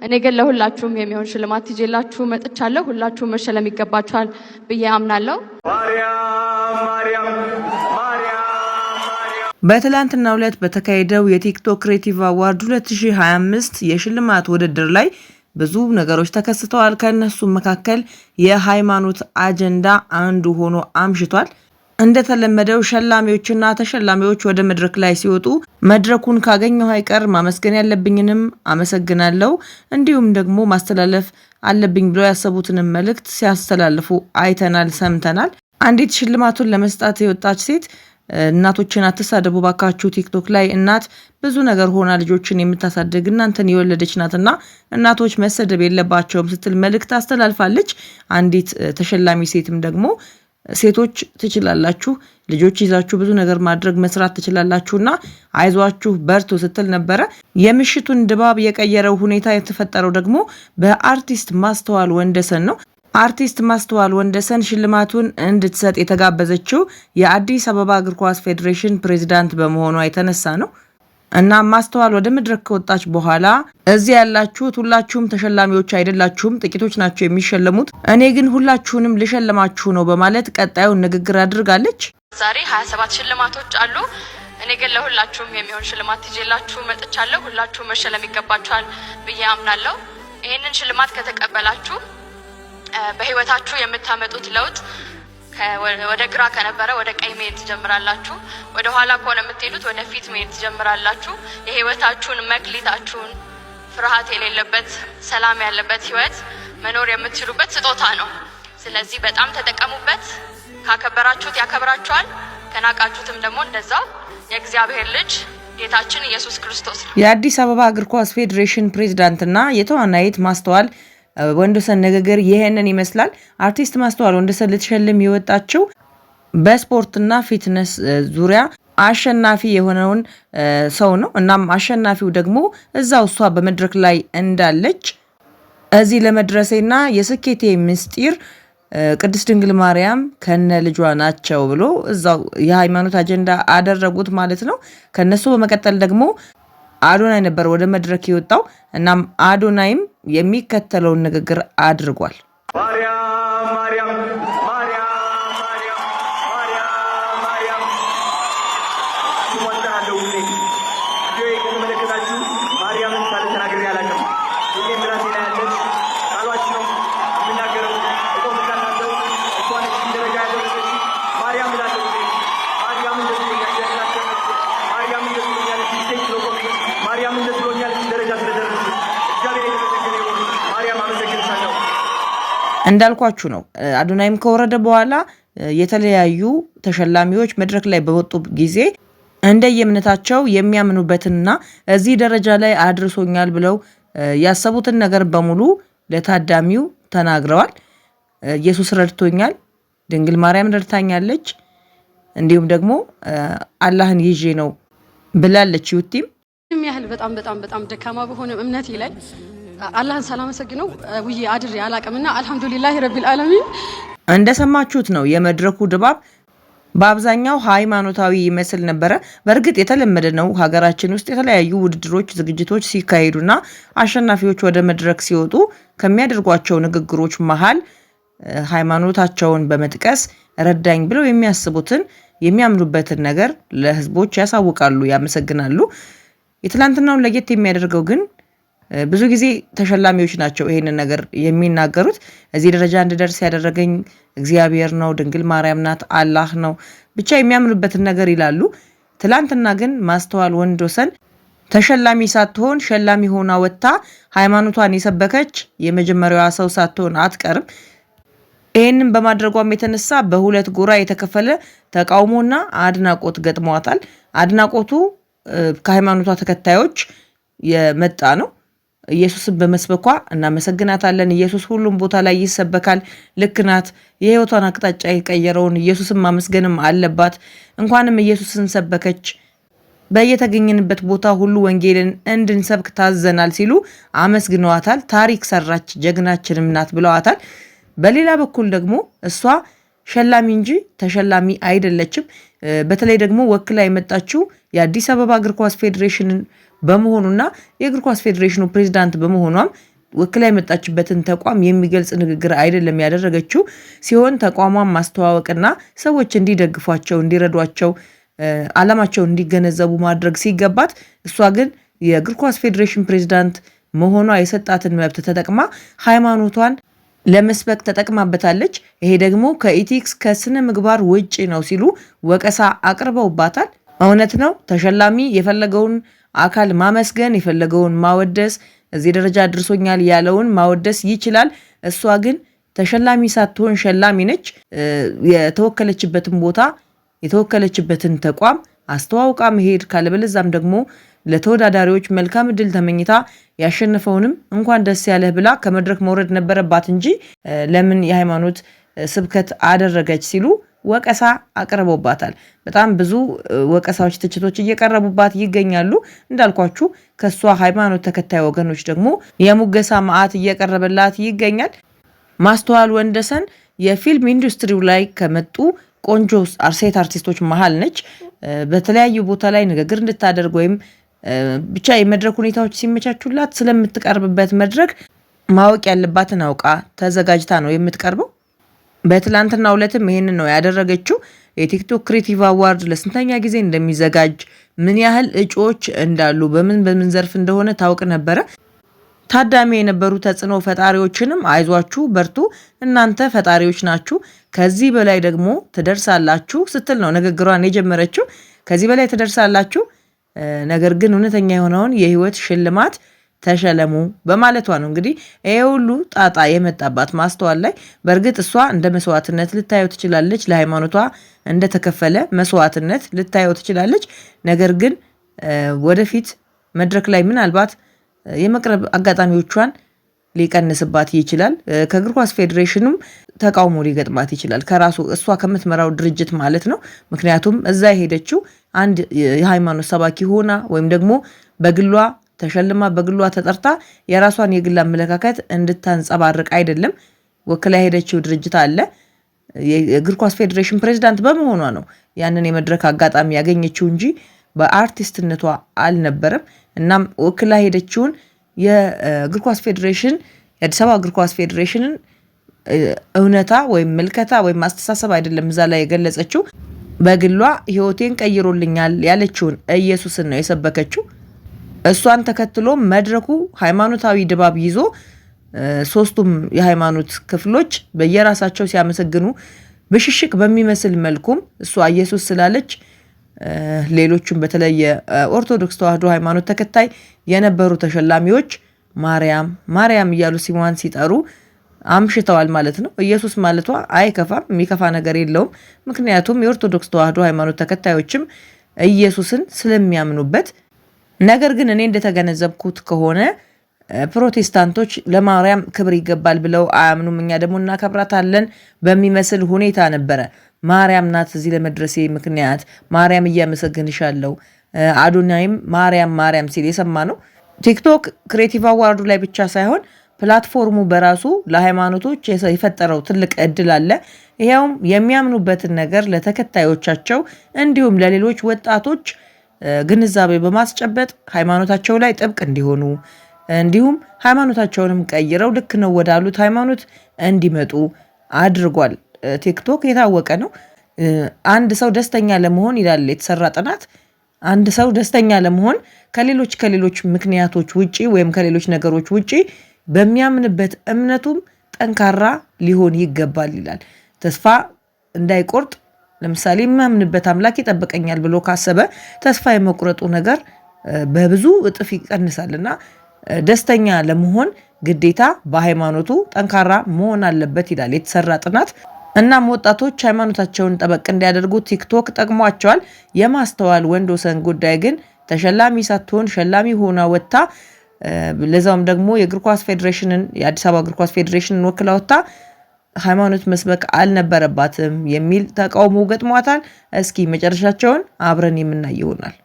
እኔ ግን ለሁላችሁም የሚሆን ሽልማት ይዤላችሁ መጥቻለሁ። ሁላችሁም መሸለም ይገባችኋል ብዬ አምናለሁ። ማርያም ማርያም ማርያም ማርያም። በትላንትናው ዕለት በተካሄደው የ TikTok Creative Award 2025 የሽልማት ውድድር ላይ ብዙ ነገሮች ተከስተዋል። ከእነሱም መካከል የሃይማኖት አጀንዳ አንዱ ሆኖ አምሽቷል። እንደተለመደው ሸላሚዎችና ተሸላሚዎች ወደ መድረክ ላይ ሲወጡ መድረኩን ካገኘሁ አይቀር ማመስገን ያለብኝንም አመሰግናለሁ፣ እንዲሁም ደግሞ ማስተላለፍ አለብኝ ብለው ያሰቡትንም መልእክት ሲያስተላልፉ አይተናል፣ ሰምተናል። አንዲት ሽልማቱን ለመስጣት የወጣች ሴት እናቶችን አትሳደቡ ባካችሁ፣ ቲክቶክ ላይ እናት ብዙ ነገር ሆና ልጆችን የምታሳድግ እናንተን የወለደች ናትና እናቶች መሰደብ የለባቸውም ስትል መልእክት አስተላልፋለች። አንዲት ተሸላሚ ሴትም ደግሞ ሴቶች ትችላላችሁ፣ ልጆች ይዛችሁ ብዙ ነገር ማድረግ መስራት ትችላላችሁና አይዟችሁ በርቱ ስትል ነበረ። የምሽቱን ድባብ የቀየረው ሁኔታ የተፈጠረው ደግሞ በአርቲስት ማስተዋል ወንደሰን ነው። አርቲስት ማስተዋል ወንደሰን ሽልማቱን እንድትሰጥ የተጋበዘችው የአዲስ አበባ እግር ኳስ ፌዴሬሽን ፕሬዚዳንት በመሆኗ የተነሳ ነው። እና ማስተዋል ወደ መድረክ ከወጣች በኋላ እዚህ ያላችሁት ሁላችሁም ተሸላሚዎች አይደላችሁም፣ ጥቂቶች ናቸው የሚሸለሙት፣ እኔ ግን ሁላችሁንም ልሸልማችሁ ነው በማለት ቀጣዩን ንግግር አድርጋለች። ዛሬ 27 ሽልማቶች አሉ። እኔ ግን ለሁላችሁም የሚሆን ሽልማት ይዤላችሁ መጥቻለሁ። ሁላችሁም መሸለም ይገባችኋል ብዬ አምናለሁ። ይህንን ሽልማት ከተቀበላችሁ በህይወታችሁ የምታመጡት ለውጥ ወደ ግራ ከነበረ ወደ ቀኝ መሄድ ትጀምራላችሁ። ወደ ኋላ ከሆነ የምትሄዱት ወደ ፊት መሄድ ትጀምራላችሁ። የህይወታችሁን መክሊታችሁን ፍርሃት የሌለበት ሰላም ያለበት ህይወት መኖር የምትችሉበት ስጦታ ነው። ስለዚህ በጣም ተጠቀሙበት። ካከበራችሁት ያከብራችኋል፣ ከናቃችሁትም ደግሞ እንደዛው። የእግዚአብሔር ልጅ ጌታችን ኢየሱስ ክርስቶስ ነው። የአዲስ አበባ እግር ኳስ ፌዴሬሽን ፕሬዚዳንትና የተዋናይት ማስተዋል ወንዶሰን ንግግር ይህንን ይመስላል። አርቲስት ማስተዋል ወንዶሰን ልትሸልም የወጣችው በስፖርትና fitness ዙሪያ አሸናፊ የሆነውን ሰው ነው። እናም አሸናፊው ደግሞ እዛው እሷ በመድረክ ላይ እንዳለች እዚህ ለመድረሴና የስኬቴ ምስጢር ቅድስት ድንግል ማርያም ከነ ልጇ ናቸው ብሎ እዛው የሃይማኖት አጀንዳ አደረጉት ማለት ነው። ከነሱ በመቀጠል ደግሞ አዶናይ ነበር ወደ መድረክ የወጣው። እናም አዶናይም የሚከተለውን ንግግር አድርጓል። ማርያም ማርያም ማርያም ማርያም ማርያም ማርያም ስሟን እጠራለሁ ሁሌ። ቪዲዮዬ ከተመለከታችሁ ማርያምን ሳልተናግሬ አላውቅም። ሁሌ ምላሴ ላይ ያለች ቃሏች ነው የምናገረው። እቆምላታለሁ። እሷ ነች እዚህ ደረጃ ያደረሰች። ማርያም እላለሁ ሁሌ። ማርያምን ደስ ብሎኛል ስለተናገረች፣ ማርያምን ደስ ብሎኛል እዚህ stage ስለቆምኩ፣ ማርያምን ደስ ብሎኛል እዚህ ደረጃ ስለደረስኩ። እግዚአብሔር የተመሰገነ ይሁን። ማርያም አመሰግንሻለሁ። እንዳልኳችሁ ነው። አዶናይም ከወረደ በኋላ የተለያዩ ተሸላሚዎች መድረክ ላይ በወጡ ጊዜ እንደየእምነታቸው የሚያምኑበትንና እዚህ ደረጃ ላይ አድርሶኛል ብለው ያሰቡትን ነገር በሙሉ ለታዳሚው ተናግረዋል። ኢየሱስ ረድቶኛል፣ ድንግል ማርያም ረድታኛለች፣ እንዲሁም ደግሞ አላህን ይዤ ነው ብላለች። ዩቲም ምንም ያህል በጣም በጣም በጣም ደካማ በሆነ እምነቴ ላይ አላህን ሳላመሰግነው ውዬ አድሬ አላቅምና አልሐምዱሊላህ ረቢል ዓለሚን። እንደሰማችሁት ነው። የመድረኩ ድባብ በአብዛኛው ሃይማኖታዊ ይመስል ነበረ። በእርግጥ የተለመደ ነው። ሀገራችን ውስጥ የተለያዩ ውድድሮች፣ ዝግጅቶች ሲካሄዱና አሸናፊዎች ወደ መድረክ ሲወጡ ከሚያደርጓቸው ንግግሮች መሀል ሃይማኖታቸውን በመጥቀስ ረዳኝ ብለው የሚያስቡትን የሚያምኑበትን ነገር ለህዝቦች ያሳውቃሉ፣ ያመሰግናሉ። የትላንትናውን ለየት የሚያደርገው ግን ብዙ ጊዜ ተሸላሚዎች ናቸው ይሄንን ነገር የሚናገሩት። እዚህ ደረጃ እንድደርስ ያደረገኝ እግዚአብሔር ነው፣ ድንግል ማርያም ናት፣ አላህ ነው፣ ብቻ የሚያምኑበትን ነገር ይላሉ። ትላንትና ግን ማስተዋል ወንዶሰን ተሸላሚ ሳትሆን ሸላሚ ሆና ወጥታ ሃይማኖቷን የሰበከች የመጀመሪያዋ ሰው ሳትሆን አትቀርም። ይህንን በማድረጓም የተነሳ በሁለት ጎራ የተከፈለ ተቃውሞና አድናቆት ገጥሟታል። አድናቆቱ ከሃይማኖቷ ተከታዮች የመጣ ነው። ኢየሱስን በመስበኳ እናመሰግናታለን። ኢየሱስ ሁሉም ቦታ ላይ ይሰበካል። ልክ ናት። የህይወቷን አቅጣጫ የቀየረውን ኢየሱስን ማመስገንም አለባት። እንኳንም ኢየሱስን ሰበከች። በየተገኘንበት ቦታ ሁሉ ወንጌልን እንድንሰብክ ታዘናል ሲሉ አመስግነዋታል። ታሪክ ሰራች፣ ጀግናችንም ናት ብለዋታል። በሌላ በኩል ደግሞ እሷ ሸላሚ እንጂ ተሸላሚ አይደለችም። በተለይ ደግሞ ወክላ የመጣችው የአዲስ አበባ እግር ኳስ ፌዴሬሽንን በመሆኑና የእግር ኳስ ፌዴሬሽኑ ፕሬዚዳንት በመሆኗም ወክላ የመጣችበትን ተቋም የሚገልጽ ንግግር አይደለም ያደረገችው ሲሆን ተቋሟን ማስተዋወቅና ሰዎች እንዲደግፏቸው፣ እንዲረዷቸው፣ ዓላማቸውን እንዲገነዘቡ ማድረግ ሲገባት እሷ ግን የእግር ኳስ ፌዴሬሽን ፕሬዚዳንት መሆኗ የሰጣትን መብት ተጠቅማ ሃይማኖቷን ለመስበክ ተጠቅማበታለች። ይሄ ደግሞ ከ ethics ከስነ ምግባር ውጭ ነው ሲሉ ወቀሳ አቅርበውባታል። እውነት ነው። ተሸላሚ የፈለገውን አካል ማመስገን፣ የፈለገውን ማወደስ፣ እዚህ ደረጃ አድርሶኛል ያለውን ማወደስ ይችላል። እሷ ግን ተሸላሚ ሳትሆን ሸላሚ ነች። የተወከለችበትን ቦታ የተወከለችበትን ተቋም አስተዋውቃ መሄድ ካለበለዛም ደግሞ ለተወዳዳሪዎች መልካም እድል ተመኝታ ያሸነፈውንም እንኳን ደስ ያለህ ብላ ከመድረክ መውረድ ነበረባት እንጂ ለምን የሃይማኖት ስብከት አደረገች ሲሉ ወቀሳ አቅርቦባታል። በጣም ብዙ ወቀሳዎች፣ ትችቶች እየቀረቡባት ይገኛሉ። እንዳልኳችሁ ከእሷ ሃይማኖት ተከታይ ወገኖች ደግሞ የሙገሳ መዓት እየቀረበላት ይገኛል። ማስተዋል ወንደሰን የፊልም ኢንዱስትሪው ላይ ከመጡ ቆንጆ ሴት አርቲስቶች መሀል ነች። በተለያዩ ቦታ ላይ ንግግር እንድታደርግ ወይም ብቻ የመድረክ ሁኔታዎች ሲመቻቹላት ስለምትቀርብበት መድረክ ማወቅ ያለባትን አውቃ ተዘጋጅታ ነው የምትቀርበው። በትላንትናው ዕለትም ይሄንን ነው ያደረገችው። የቲክቶክ creative award ለስንተኛ ጊዜ እንደሚዘጋጅ፣ ምን ያህል እጩዎች እንዳሉ፣ በምን በምን ዘርፍ እንደሆነ ታውቅ ነበረ። ታዳሚ የነበሩ ተጽዕኖ ፈጣሪዎችንም አይዟችሁ፣ በርቱ፣ እናንተ ፈጣሪዎች ናችሁ፣ ከዚህ በላይ ደግሞ ትደርሳላችሁ ስትል ነው ንግግሯን የጀመረችው። ከዚህ በላይ ትደርሳላችሁ፣ ነገር ግን እውነተኛ የሆነውን የህይወት ሽልማት ተሸለሙ በማለቷ ነው እንግዲህ ይሄ ሁሉ ጣጣ የመጣባት ማስተዋል ላይ። በእርግጥ እሷ እንደ መስዋዕትነት ልታየው ትችላለች፣ ለሃይማኖቷ እንደተከፈለ መስዋዕትነት ልታየው ትችላለች። ነገር ግን ወደፊት መድረክ ላይ ምናልባት የመቅረብ አጋጣሚዎቿን ሊቀንስባት ይችላል። ከእግር ኳስ ፌዴሬሽኑም ተቃውሞ ሊገጥማት ይችላል፣ ከራሱ እሷ ከምትመራው ድርጅት ማለት ነው። ምክንያቱም እዛ የሄደችው አንድ የሃይማኖት ሰባኪ ሆና ወይም ደግሞ በግሏ ተሸልማ በግሏ ተጠርታ የራሷን የግል አመለካከት እንድታንጸባርቅ አይደለም። ወክላ የሄደችው ድርጅት አለ። የእግር ኳስ ፌዴሬሽን ፕሬዚዳንት በመሆኗ ነው ያንን የመድረክ አጋጣሚ ያገኘችው እንጂ በአርቲስትነቷ አልነበረም። እናም ወክላ ሄደችውን የእግር ኳስ ፌዴሬሽን፣ የአዲስ አበባ እግር ኳስ ፌዴሬሽንን እውነታ ወይም ምልከታ ወይም አስተሳሰብ አይደለም እዛ ላይ የገለጸችው። በግሏ ሕይወቴን ቀይሮልኛል ያለችውን ኢየሱስን ነው የሰበከችው። እሷን ተከትሎ መድረኩ ሃይማኖታዊ ድባብ ይዞ ሶስቱም የሃይማኖት ክፍሎች በየራሳቸው ሲያመሰግኑ ብሽሽቅ በሚመስል መልኩም እሷ ኢየሱስ ስላለች ሌሎቹም በተለይ የኦርቶዶክስ ተዋሕዶ ሃይማኖት ተከታይ የነበሩ ተሸላሚዎች ማርያም ማርያም እያሉ ስሟን ሲጠሩ አምሽተዋል ማለት ነው። ኢየሱስ ማለቷ አይከፋም፣ የሚከፋ ነገር የለውም። ምክንያቱም የኦርቶዶክስ ተዋሕዶ ሃይማኖት ተከታዮችም ኢየሱስን ስለሚያምኑበት። ነገር ግን እኔ እንደተገነዘብኩት ከሆነ ፕሮቴስታንቶች ለማርያም ክብር ይገባል ብለው አያምኑም። እኛ ደግሞ እናከብራታለን በሚመስል ሁኔታ ነበረ። ማርያም ናት እዚህ ለመድረሴ ምክንያት፣ ማርያም እያመሰግንሻለሁ፣ አዶናይም ማርያም ማርያም ሲል የሰማ ነው። ቲክቶክ creative award ኡ ላይ ብቻ ሳይሆን platform ኡ በራሱ ለሃይማኖቶች የፈጠረው ትልቅ እድል አለ። ይኸውም የሚያምኑበትን ነገር ለተከታዮቻቸው እንዲሁም ለሌሎች ወጣቶች ግንዛቤ በማስጨበጥ ሃይማኖታቸው ላይ ጥብቅ እንዲሆኑ እንዲሁም ሃይማኖታቸውንም ቀይረው ልክ ነው ወዳሉት ሃይማኖት እንዲመጡ አድርጓል። ቲክቶክ የታወቀ ነው። አንድ ሰው ደስተኛ ለመሆን ይላል የተሰራ ጥናት፣ አንድ ሰው ደስተኛ ለመሆን ከሌሎች ከሌሎች ምክንያቶች ውጪ ወይም ከሌሎች ነገሮች ውጪ በሚያምንበት እምነቱም ጠንካራ ሊሆን ይገባል ይላል። ተስፋ እንዳይቆርጥ፣ ለምሳሌ የማምንበት አምላክ ይጠብቀኛል ብሎ ካሰበ ተስፋ የመቁረጡ ነገር በብዙ እጥፍ ይቀንሳል እና ደስተኛ ለመሆን ግዴታ በሃይማኖቱ ጠንካራ መሆን አለበት ይላል የተሰራ ጥናት። እናም ወጣቶች ሃይማኖታቸውን ጠበቅ እንዲያደርጉ ቲክቶክ ጠቅሟቸዋል። የማስተዋል ወንድወሰን ጉዳይ ግን ተሸላሚ ሳትሆን ሸላሚ ሆና ወጥታ፣ ለዛውም ደግሞ የእግር ኳስ ፌዴሬሽንን፣ የአዲስ አበባ እግር ኳስ ፌዴሬሽንን ወክላ ወጥታ ሃይማኖት መስበክ አልነበረባትም የሚል ተቃውሞ ገጥሟታል። እስኪ መጨረሻቸውን አብረን የምናይ ይሆናል።